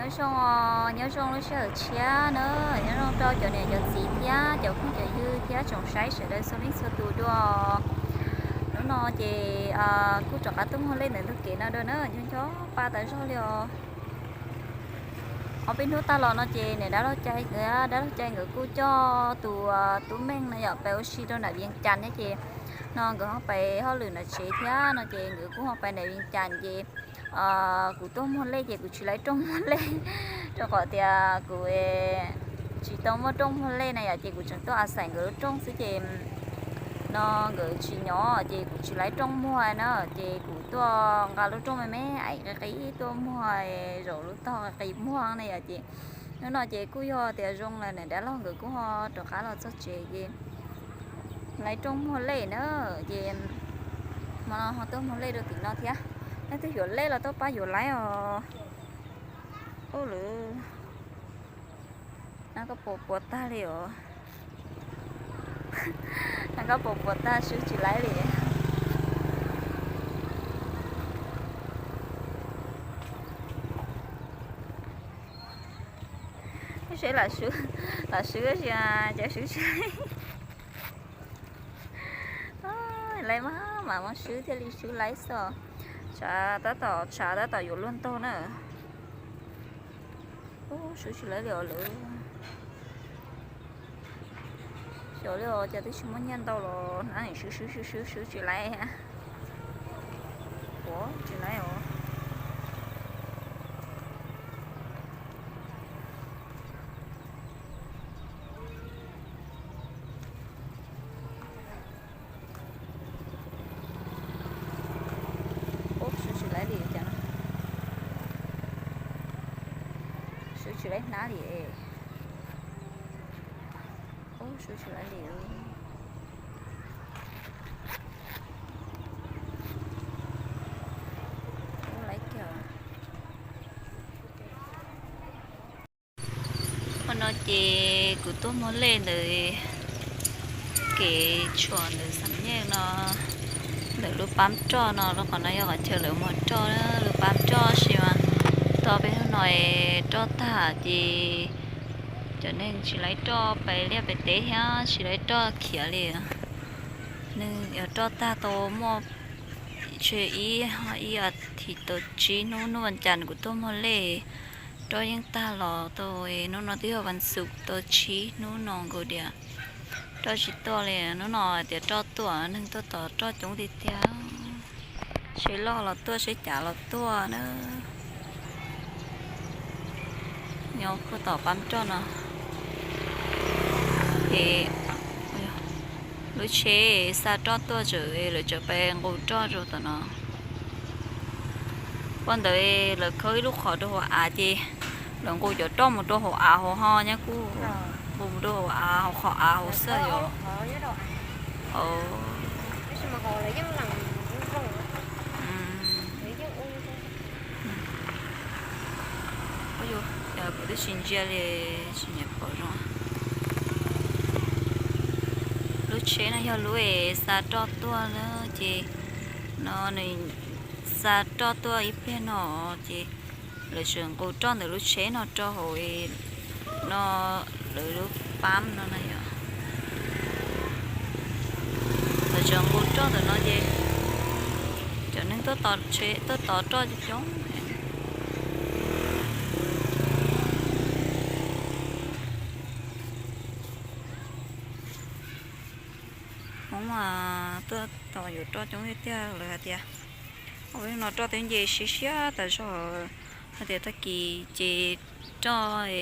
Nyob zoo, nyob zoo lub sij hawm tshiab na, nyob zoo rau cov niam cov txiv thiab cov phooj cov ywg thiab tsoom saib sawv daws txhua leej txhua tus dua. Hnub no ces kuj rov qab tuaj muag lej ntawm ntug kev no dua na, ncho ncho pa tas zog li os. Ob peb hnub tag los no ces niam dab laug Cai, dab laug Cai nkawd kuj coj tus tub Meej no yom pais ua si rau nram Vias Cas thiab ces no nkawd ho pais hauj lwm nram tsev thiab no ces nkawd kuj ho pais nram Vias Cas ces kuv tuaj muag lej ces kuv tsis laib rooj muag lej rau qhov tias kuv tsis tau muaj rooj muag lej na yom ces kuv tseem tuaj a xais nkawd lub rooj xwb ces no nkawd tsis nyob ces kuv tsis laib rooj muag na ces kuv tuaj nqa lub rooj me me aim qis qis tuaj muag zaum lub tog qis muag na yom ces hnub no ces kuj yog tias zoo lawm niam dab laug nkawd kuj ho rov qab los txog tsev ces laib rooj muag lej na ces hmo no ho tuaj muag lej rau tim no thiab. Leej twg yuav lej los tuaj pab yuav laib os. Ub lwm, nab koj puas puas tag li os? Nab koj puas puas tag, swb tsis laib li. Seb lam swb, lam swb tsis, cov swb tsis laib. Laib mas mas muab swb thiaj li swb laib xwb. Tshav tab tom, tshav tab tom yuav luag ntog na. Ub, swb tsis laib li os lawm. Xyov li os, cas twb tsis muaj nyiaj ntau los hnab nim swb swb swb swb swb tsis laib. Ua tsis laib os. Ub, swb tsis laib li cas. Swb tsis laib hnab li. Ub, swb tsis laib li. Ub, laib kiag. Hmo no ces kuv tuaj muag lej ntawm kev tshuam ntawm xam nyej no, ntawm lub pab roj no, lub qhov no yog qhov chaw lawv muag roj, lub pab roj sis mas tau peb hnub no roj tag ces cov neeg tsis laib roj pem liaj pem teb thiab tsis laib roj khiav li. Neeg yog roj tag tau muaj tshe ib, ib as thiv tau tsib hnub, hnub vas cas kuv tuaj muag lej roj yeej tag los tau. Hnub no twb yog vas xuv tau tsib hnub no nkaus diam, roj tsis tuaj li. Hnub no tias roj tuaj, neeg tuaj tos roj coob tiag tiag. Seb loj los tuaj, seb cav los tuaj na. Nyob puag tom pab roj no es lub tsheb xa roj tuaj tseem, lawv tseem pab nqus roj rau tom no. Puag ntawd lawv khawb ib lub qhov rau hauv av ces lawv nqus cov roj mus rau hauv av hauv ho nyab kuj nqus mus rau hauv av hauv qhov av hauv xwb yom. Kuv twb tsis ntsia li, tsis nyiam pom zoo. Lub tsheb no yog lub es xa roj tuaj na ces no nws xa roj tuaj ib pliag no ces lawv tseem nqus roj ntawm lub tsheb no rau hauv no, lawv lub pab no na yom. Lawv tseem nqus roj ntawm no ces cov neeg tuaj tos tsheb tuaj tos roj coob coob. Hmoob mas tuaj tos yuav roj coob tiag tiag, lawv hais tias ob peb hnub no roj twb nce siab siab tas zog, hais tias tag kis ces roj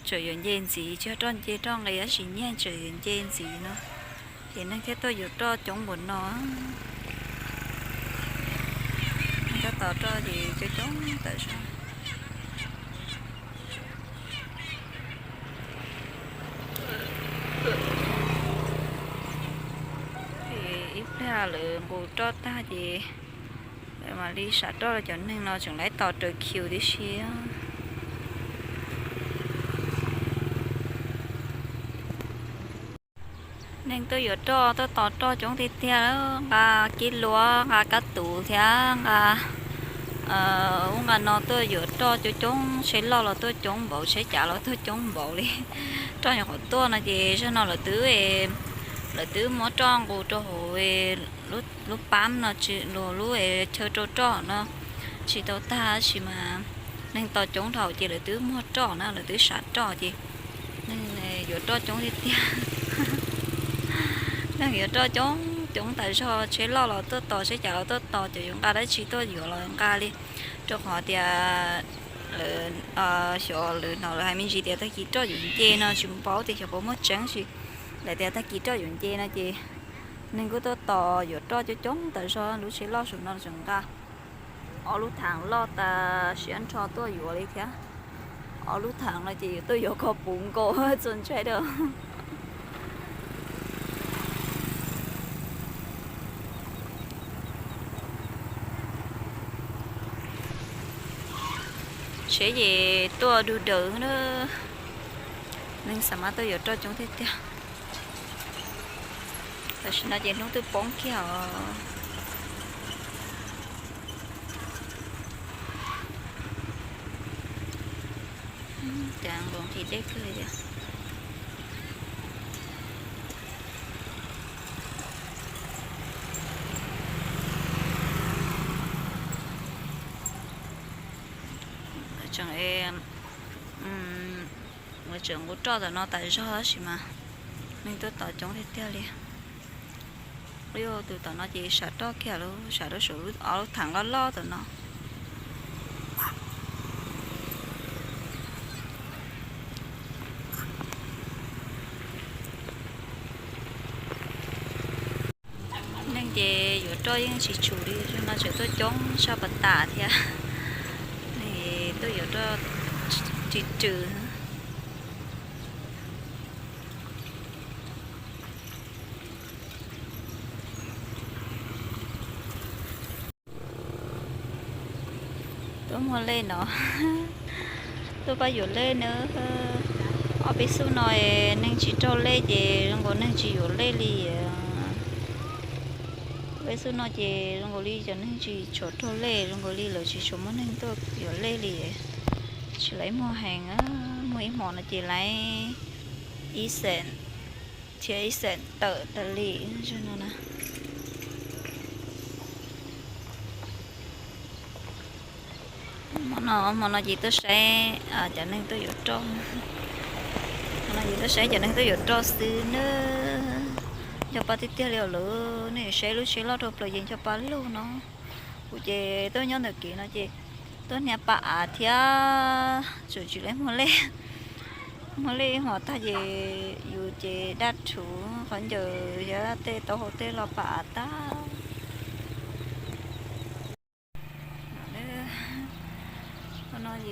tseem yuav nce ntxiv, tsis yog roj nce roj nqis tab sis nyiaj tseem yuav nce ntxiv no, ces neeg thiaj tuaj yuav roj coob npaum no. Neeg tuaj tos roj ces coob coob tawm zog. Ib pliag lawv nqus roj tag ces lawv mam li sam roj los, cov neeg no tseem laib tos raws khiu tib si. Neeg tuaj yuav roj tuaj tos roj coob tiag tiag, nqa kib luab, nqa kab tuv thiab nqa Ub, nqa no tuaj yuav roj coob coob, tsheb loj los tuaj coob npaum, tsheb cav los tuaj coob npaum li. Roj nyuam qhuav tuaj no ces zaum no lawv twb, lawv twb muab roj nqus rau hauv lub pab no, lub chaw rau roj no tsis tau tag, tab sis mas neeg tos coob dhau ces lawv twb muag roj na, lawv twb sam roj ces neeg yuav roj coob tiag tiag. Neeg yuav roj coob coob tas zog, tsheb loj los tuaj tos, tsheb cav los tuaj tos, cov yuav nqa dab tsi tuaj yuav los nqa li. Rau qhov tias lawv, xyov lawv hnov lawv hais me ntsis tias tag kis roj yuav nce no, tsis paub tias xyov puas muaj tseeb, tab sis lawv tias tag kis roj yuav nce no ces neeg kuj tuaj tos yuav roj coob coob tas zog, lub tsheb loj saum no tseem nqa ob lub thav loj tas siab nrho tuaj yuav li thiab. Ob lub thav no ces yuav tuaj yuav kom puv nkaus txhua ntshai da. Tsheb ces tuaj dug daws na, neeg xav mas tuaj yuav roj coob tiag tiag. Tam sim no ces hnub twb poob kiag os. Cas nkaus nqhis deb kawg li. Tseem, tseem nqus roj tom no tas zog tab sis mas neeg tuaj tos coob tiag tiag li. Tus tom no ces sam roj kiag lawm, sam rau saum ob lub thav loj loj tom no. Neeg ces yuav roj yeej tsis tshua li, zaum no tseem tuaj coob tshaj pas tas thiab. Neeg tuaj yuav roj ris rws. Tuaj muag lej no, tuaj pab yuav lej na. Ob peb xub no neeg tsis raug lej ces zoo nkaus neeg tsis yuav lej li. Peb xub no ces zoo nkaus li cov neeg tsis tshua raug lej, zoo nkaus li lawv tsis tshua muaj neeg tuaj yuav lej li. Tsis laiv muag heev, muag ib hmo no ces laiv ib xeem thiab ib xeem tawm tas li no na. Hmo no ces tuaj saib cov neeg tuaj yuav roj. Hmo no ces tuaj saib cov neeg tuaj yuav roj xwb na. Ncho pa tiag tiag li os lawm, nej saib lub tsheb loj rau plaws ces ncho pa lug no. Kuv ces tuaj nyob ntawm kev no ces tuaj hnia pa av thiab tseem tsis laiv muag lej. Muag lej ib hmos tag ces yus ces daj rhuv qhov ncauj thiab tej taub hau tej los pa av tag. Hmo no es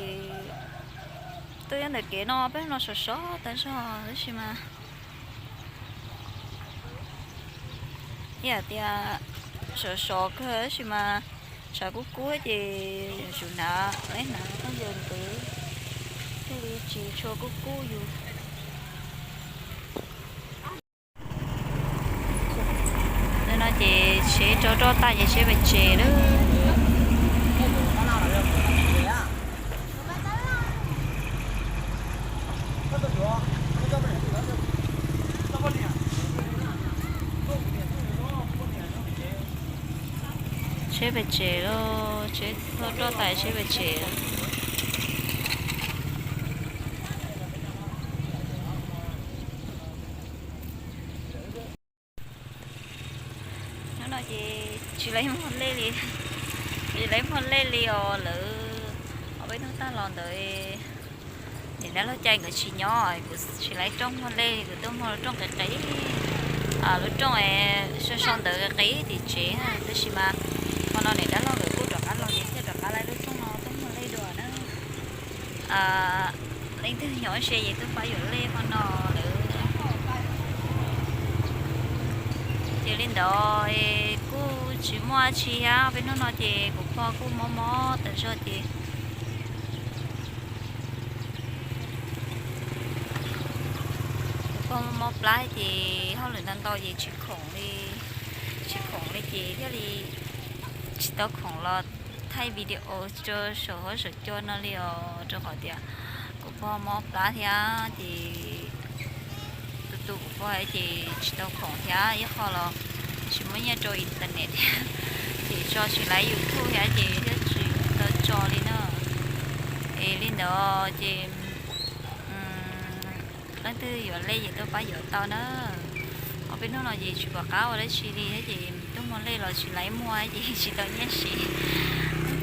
tuaj nyob ntawm kev no peb hnub no sov sov tas zog tab sis mas ib yam tias sov sov kawg tab sis mas tshav kub kub ces yuav tsum hnav, laiv hnav khaub ncaws ntawd thiaj li tsis tshua kub kub yus. Nim no ces tsheb tso roj tag ces tsheb pem tsev lawm. Tsheb pem tsev lawm, tsheb tso roj tag tsheb pem tsev lawm. Hnub no ces tsis laiv muag lej li, tsis laiv muag lej li os lawm. Ob peb hnub tag los ntawd niam dab laug Cai nkawd tsis nyob, kuv tsis laiv rooj muag lej, kuv tuaj muag lub rooj qis qis, lub rooj so so ntawd qis qis tim tsev, tab sis mas hmo no niam dab laug nkawd kuj rov qab los ces thiaj rov qab laiv lub rooj no tuaj muag lej dua na. Leej twg nyob ze ces tuaj pab yuav lej hmo no lawm. Ces li ntawd kuj tsis muaj dab tsi thiab, peb hnub no ces kuv pog kuj mob mob tas zog ces kuv pog mob mob plab ces hauj lwm ntau ntau ces tsis khoom li, tsis khoom li ces thiaj li tsis tau khoom los Thaij video rau saum huab saum cua no li os, rau qhov tias kuv pog mob plab thiab ces tus tus kuv pog ces tsis tau khoom thiab ib qho los tsis muaj nyiaj rau internet thiab, ces tso tsis laib YouTube thiab ces thiaj tsis tau tso li na. Es li ntawd ces leej twg yuav lej ces tuaj pab yuav tau na. Ob peb hnub no ces tsis pom qab ua dab tsi li thiab ces tuaj muag lej los tsis laib muag ces tsis tau nyiaj siv.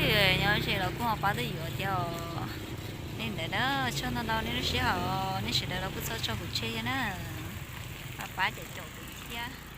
Leej twg nyob ze los kuj ho pab tuaj yuav thiab os. Li ntawd na, tsaug ntau ntau nej lub sij hawm, nej sawv daws los kuj txhob tso kuv tseg thiab na. Pab pab cov caum kuv thiab.